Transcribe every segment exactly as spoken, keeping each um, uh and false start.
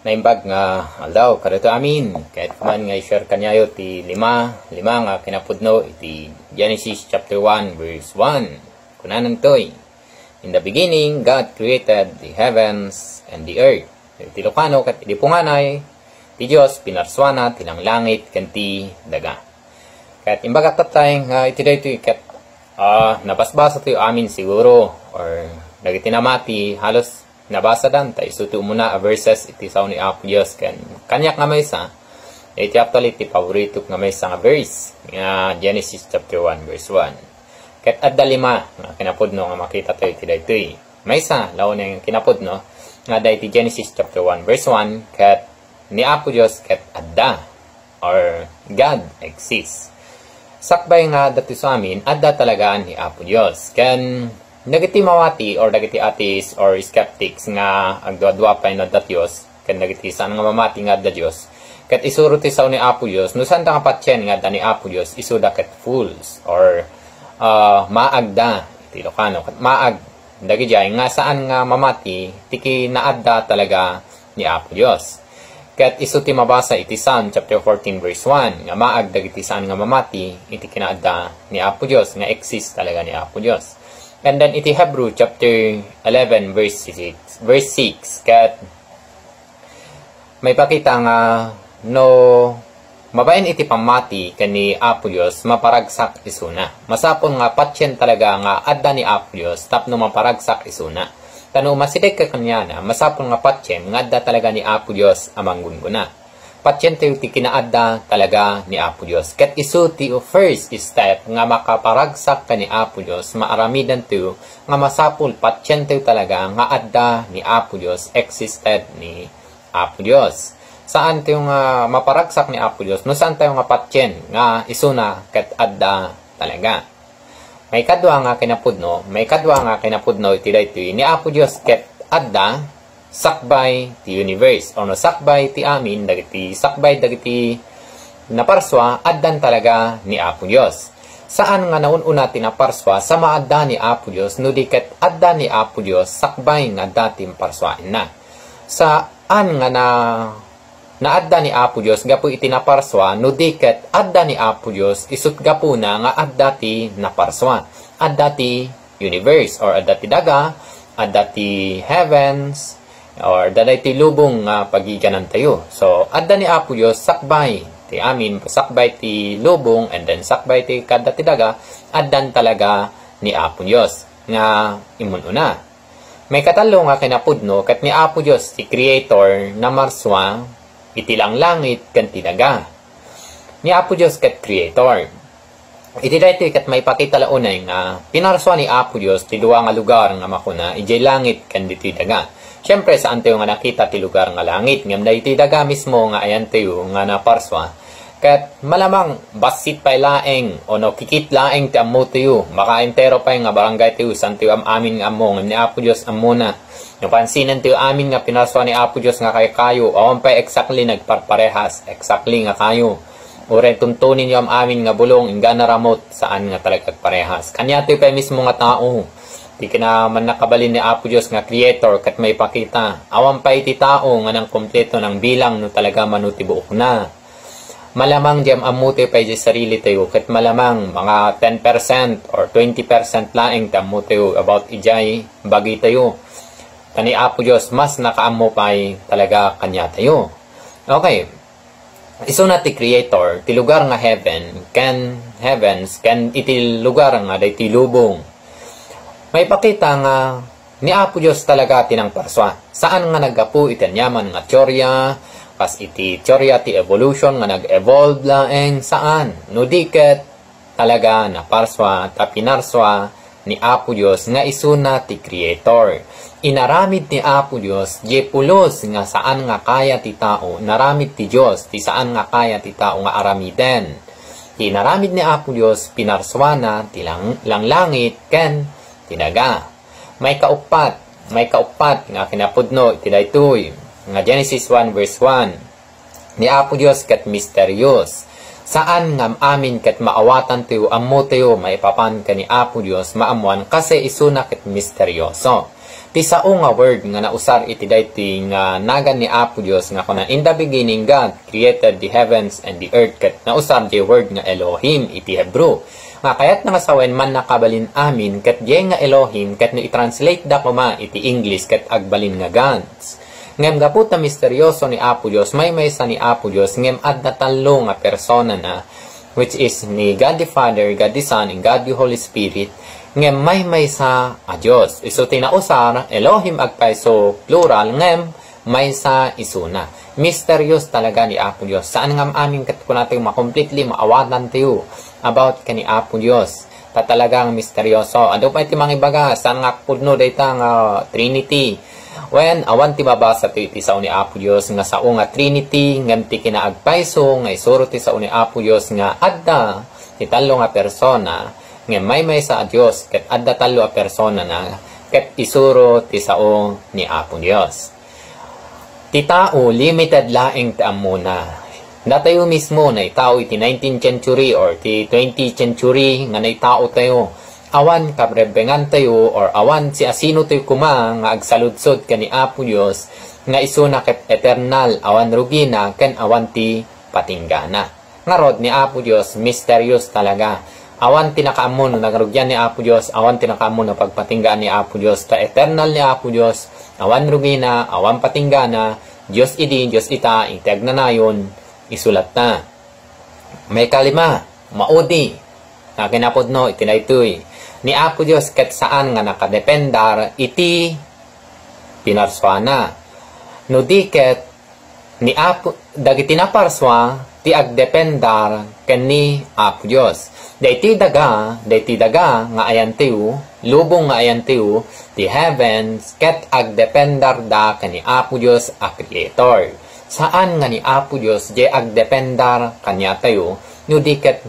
Naimbag nga aldaw kadagitoy amin. Ket man nga i-share kaniayo ti lima, lima nga kinapudno iti Genesis chapter one, verse one. Kunana ditoy, "In the beginning, God created the heavens and the earth." Iti Ilocano, ket idi punganay, ti Dios pinarsuana ti langlangit ken ti daga. Ket imbagak tattay nga iti daytoy ket, ah, nabasbasatayo amin siguro, or dagiti namati, halos nabasadan, ta isu ti umuna a verses iti sao ni Apo Dios, ken kaniak nga maysa, iti actually ti paboritok nga maysa nga verse, nga Genesis chapter one, verse one. Ket adda lima nga kinapudno nga makitatayo iti daytoy. Maysa, laeng nga kinapudno, nga adda iti Genesis chapter one, verse one, ket ni Apo Dios ket adda, or God exists. Sakbay nga adda ti amin, adda talaga ni Apo Dios. Ken dagiti mamati or dagiti atheist or skeptics nga agduadua pay no adda Dios, ken dagiti saan nga mamati nga adda Dios, ket isuro ti sao ni Apo Dios, no saanda nga patien nga adda ni Apo Dios, isuda ket fools or, ah, maagda, iti Ilocano, ket maag dagidiay nga saan nga mamati ti kinaadda talaga ni Apo Dios. Ket isu ti mabasa iti Psalm chapter fourteen, verse one, nga maag dagiti saan nga mamati iti kinaadda ni Apo Dios, nga exist talaga ni Apo Dios. And then iti Hebrew chapter eleven, verse six, verse six, ket maipakita nga no mabain iti pammati ken ni Apo Dios, maparagsak isuna. Masapul nga patien talaga nga adda ni Apo Dios tapno maparagsak isuna. Ta no umasideg ka kaniana, masapul nga patien nga adda talaga ni Apo Dios a manggungguna. Patientayo ti kinaadda talaga ni Apo Dios. Ket isu ti first step nga makaparagsak ken ni Apo Dios, maaramidantayo nga masapul patientayo talaga nga adda ni Apo Dios, existed ni Apo Dios. Saantayo nga maparagsak ni Apo Dios no saantayo nga patien nga isuna ket adda talaga. Maikadua nga kinapudno, maikadua nga kinapudno iti daytoy, ni Apo Dios ket adda sakbay ti universe, or no sakbay ti amin, dagiti sakbay dagiti naparsua, addan talaga ni Apo Dios. Saan nga naun-una ti naparsua sa maadda ni Apo Dios, no di ket adda ni Apo Dios sakbay nga adda ti parsuaenna. Saan nga na, naadda ni Apo Dios gapu iti naparsua, no di ket adda ni Apo Dios isut' gapuna nga adda ti naparsua. Adda ti universe, or adda ti daga, adda ti heavens, or adda daytoy lubong nga pagiganantayo. So, adda ni Apo Dios sakbay ti amin, sakbay ti lubong, and then sakbay ti kaadda ti daga, addan talaga ni Apo Dios nga imun-una. Maikatallo nga kinapudno, ket ni Apo Dios ti creator, namarsua iti langlangit ken ti daga. Ni Apo Dios ket creator. Iti daytoy ket maipakita la unay nga pinarsua ni Apo Dios ti dua nga lugar nga makuna, idiay langit ken ditoy daga. Siempre, saantayo nga nakita ti lugar nga langit, ngem daytoy daga mismo nga ayantayo nga naparsua. Ket malamang bassit pay laeng, o no kikit laeng ti ammotayo, makaentero pay nga barangaytayo, saantayo am-amin nga ammo, ngem ni Apo Dios ammona. No pansinentayo amin nga pinarsua ni Apo Dios nga kaykayo, awan pay exactly nagparparehas, exactly nga kayo. Uray tuntuninyo am-amin nga bulong, inggana ramut, saan nga talaga agparehas. Kaniatayo pay mismo nga tao. Ti kinamannakabalin ni Apo Dios nga creator ket maipakita. Awan pay iti tao nga nangkompleto nang bilang no talaga mano ti buokna. Malamang di am-ammotayo pay di sarilitayo, ket malamang mga ten percent or twenty percent laeng ti ammotayo about idiay bagitayo. Ta ni Apo Dios, mas nakaammo pay talaga kaniatayo. Okay. Isuna ti creator, ti lugar nga heaven, ken heavens, ken iti lugar nga daytoy lubong. Maipakita nga ni Apo Dios talaga ti nangparsua. Saan nga naggapu iti aniaman nga teoria, kas iti teoria ti evolution nga nag-evolve laeng, saan. No di ket, talaga naparsua, ta pinarsua ni Apo Dios nga isuna ti creator. Inaramid ni Apo Dios diay pulos nga saan nga kaya ti tao, inaramid ti Dios ti saan nga kaya ti tao nga aramiden. Ti inaramid ni Apo Dios, pinarsuana ti lang-, langlangit ken ti daga. Maikauppat, maikauppat nga kinapudno iti daytoy nga Genesis one verse one. Ni Apo Dios ket misterios. Saan nga am-amin ket maawatantayo, ammotayo maipapan ken ni Apo Dios, maammoan kasi isuna ket misterioso. Ti sao nga word nga nausar iti daytoy nga nagan ni Apo Dios nga kuna, "In the beginning, God created the heavens and the earth," ket nausar diay word nga Elohim iti Hebrew. Nga kayatna nga sawen, mannakabalin amin, ket diay nga Elohim, ket no i-translate da koma iti English, ket agbalin nga gods. Ngem gapu ta misterioso ni Apo Dios, maymaysa ni Apo Dios, ngem adda tallo nga personana, which is ni God the Father, God the Son, and God the Holy Spirit, ngem maymaysa a Dios. Isu ti nausar, Elohim agpayso, plural, ngem maysa isuna. Mysterious talaga ni Apo Dios. Saan nga amin ket kunatayo ma-completely maawatantayo about ken ni Apo Dios. Ta talagang misterioso. Adu pay ti mangibaga, saan nga pudno dayta nga Trinity? Wen, awan ti mabasa ti, ti sao ni Apo Dios nga sao nga Trinity, ngem ti kinaagpayso nga isuro ti sao ni Apo Dios nga adda ti tallo nga persona, ngem maymaysa a Dios, ket adda tallo a personana, ket isuro ti sao ni Apo Dios. Ti tao, limited laeng ti ammona. Datayo mismo naitao iti nineteenth century or ti twentieth century nga naitao tayo. Awan karebbengan tayo or awan siasino tayo koma nga agsaludsod ken ni Apo Dios nga isuna ket eternal, awan rugina ken awan ti patinggana. Ngarud, ni Apo Dios, mysterious talaga. Awan ti nakaammo no nagrugian ni Apo Dios, awan ti nakaammo no pagpatinggaan ni Apo Dios, ta eternal ni Apo Dios, awan rugina, awan patinggana, Dios idi, Dios ita, iti agnanayon, isu latta. Maikalima, maudi, nga kinapudno iti daytoy. Ni Apo Dios ket saan nga nakadependar iti pinarsuana. No di ket, ni Apo, dagiti naparsua ti agdependar ken ni Apo Dios. Daytoy daga, daytoy daga nga ayantayo, lubong nga ayantayo, ti heavens, ket agdependarda ken ni Apo Dios a Creator. Saan nga ni Apo Dios diay agdependar kaniatayo, no di ket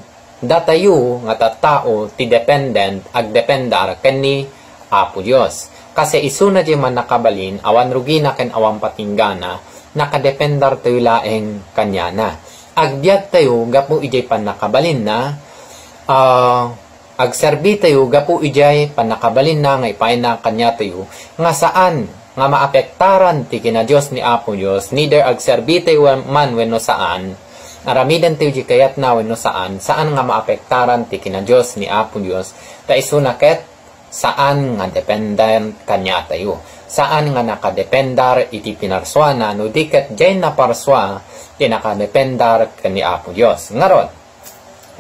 datayo nga tattao ti dependent, agdependar ken ni Apo Dios. Kasi isuna diay mannakabalin, awan rugina ken awan patinggana, nakadependartayo laeng kaniana. Agbiagtayo gapu idiay pannakabalinna, ah, agserbitayo gapu idiay pannakabalinna nga ipaayna kaniatayo, nga saan nga maapektaran ti kinadios ni Apo Dios, neither agserbitayo man wenno saan, aramidentayo diay kayatna wenno saan, saan nga maapektaran ti kinadios ni Apo Dios, ta isuna ket saan nga dependent kaniatayo. Saan nga nakadependar iti pinarsuana, no di ket diay naparsua ti nakadependar ken ni Apo Dios. Ngarud,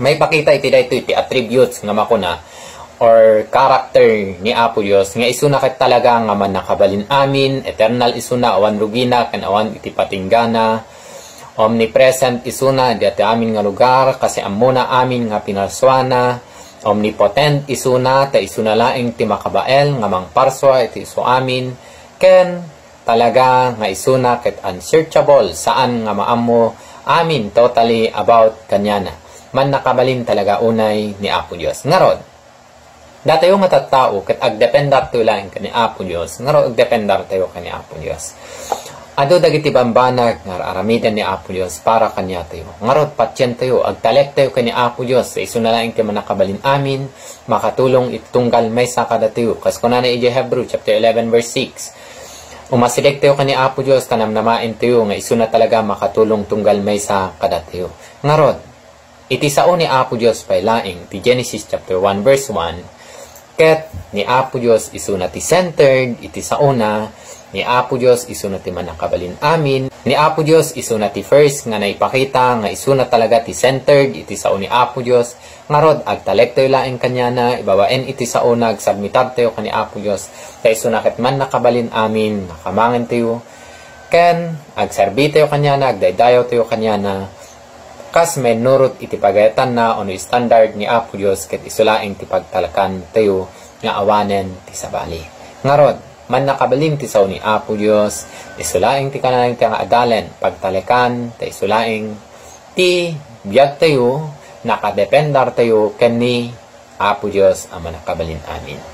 maipakita iti daytoy ti attributes nga makuna or character ni Apo Dios nga isuna ket talaga nga mannakabalin amin, eternal isuna, awan rugina, ken awan iti patinggana, omnipresent isuna, iti amin nga lugar, kasi ammona amin nga pinarsuana, omnipotent isuna, ta isuna laeng ti makabael nga mangparsua iti isu amin, ken talaga nga isuna ket unsearchable, saan nga maammo amin totally about kaniana. Mannakabalin talaga unay ni Apo Dios. Ngarud, datayo nga tattao ket agdependartayo laeng ken ni Apo Dios. Ngarud, agdependartayo ken ni Apo Dios. Adu dagiti bambanag nga ar-aramiden ni Apo Dios para kaniatayo. Ngarud, patientayo, agtalektayo ken ni Apo Dios, ta isuna laeng ti mannakabalin amin, makatulong iti tunggal maysa kadatayo. Kas kunana idiay Hebrew chapter eleven verse six, umasidegtayo ken ni Apo Dios ta namnamaentayo nga isuna talaga makatulong tunggal maysa kadatayo. Ngarud, iti sao ni Apo Dios pay laeng, ti Genesis chapter one verse one, ket ni Apo Dios isuna ti centered iti saona, ni Apo Dios isuna ti mannakabalin amin, ni Apo Dios isuna ti first nga naipakita nga isuna talaga ti centered iti sao ni Apo Dios, ngarud, agtalektayo laeng kaniana, ibabaen iti saona, agsubmitartayo ken ni Apo Dios, ta isuna ket mannakabalin amin, nakamangentayo, ken agserbitayo kaniana, agdaydayawtayo kaniana, kas mainnurot iti pagayatanna ono standard ni Apo Dios, ket isu laeng ti pagtalekantayo nga awanen ti sabali. Ngarud, mannakabalin ti sao ni Apo Dios, isu laeng ti kanayon ti nga adalen, pagtalekan, ta isu laeng ti biagtayo, nakadependartayo ken ni Apo Dios a mannakabalin amin.